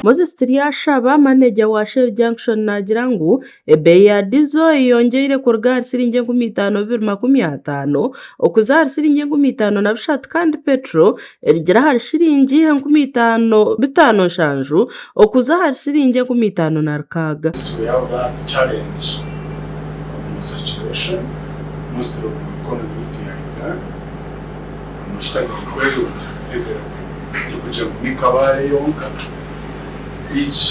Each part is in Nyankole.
Moses Turyashaba, manegya wa Shell Junction naagira ngu ebeeyi ya diesel eyongyeire kuruga ahari siringi 5250 okuza ahari siringi 5300 kandi petrol erugire ahari shiringi 5700 okuza ahari siringi 5600. We have that challenge omu circulation mostly omu economy yaitu ya Uganda amajuta garikweyongyera everywhere tikugira ngu ni Kabale yonka each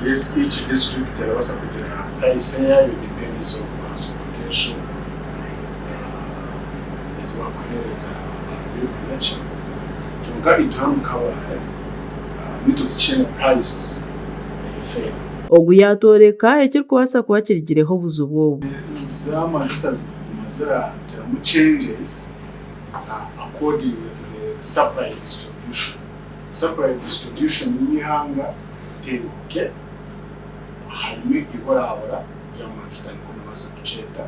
yes each district erabaasa kugira price eyayo depends on transportation ezi barikuheereza ba driver naki kwonka itwe hanu Kabale nitwe tukiine price eri fair. Ogu yaatworeka ekirikubaasa kuba kirigireho obuzibu obu. Z'amajuta ziguma ziragiramu changes according to the supply distribution. Supply distribution y'eihanga teri okay, harimu eiborabora ry'amajuta nikwo nabaasa kukyeta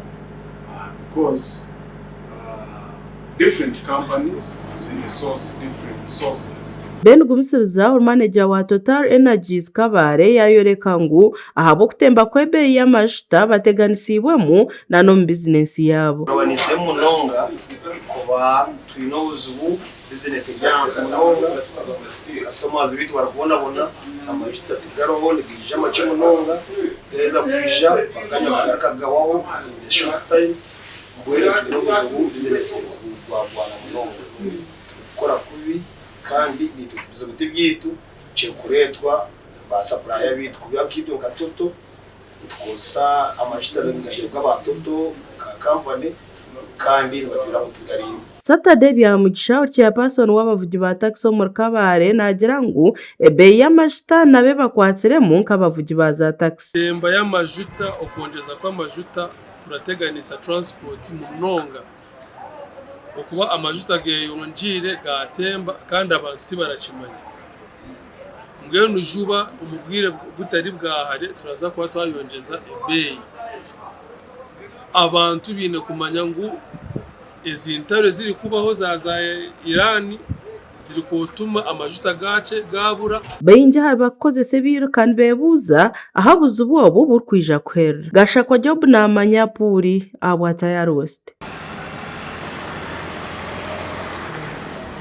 because different companies ziine source different sources. Ben Gumisiriza ori manegya wa Total Energies Kabale yaayoreka ngu ahabw'okutemba kw'ebeeyi y'amajuta bateganisiibwemu na n'omu bizinensi yaabo. Turabanisemu munonga kuba twine obuzibu, bizinesi eri ahansi munonga, kasitomazi beitu barikubonabona, amajuta tigaroho nigaija makye munonga, gaheza kwija bakanya bagaruka gahwaho in the short time, mbwenu twine obuzibu bizinesi erikugwagwana munonga. Turikukora kubi kandi naitwe ebizibu tibyaitu, kirikureetwa ba sapuraya beitu kuba nkaitwe nka Total Nitukozesa amajuta nigaheebwa aba Total nka kampani kandi nibatwira ngu tigariyo. Saturday Byamugisha ori chairperson w'abavugi ba taxi omuri Kabale naagira ngu ebeeyi y'amajuta nabo ebakwatsiremu nk'abavugi ba za taxi. Emba y'amajuta, okwongyeza kw'amajuta kurateganisa transport munonga okuba amajuta geyongyeire gatemba kandi abantu tibarakimanya. Mbwenu juba omu bwire butari bwa hare turaza kuba twayongyeza ebeeyi. Abantu baine kumanya ngu ezi ntaro ezirikubaho za za Iran zirikutuma amajuta gaabura. Baingi ahari barikukozesa ebiiruka nibeebuuza ahu obuzibu obu burikwija kuherera. Gashakwa Job naamanya Puuri ahabwa Tayari West.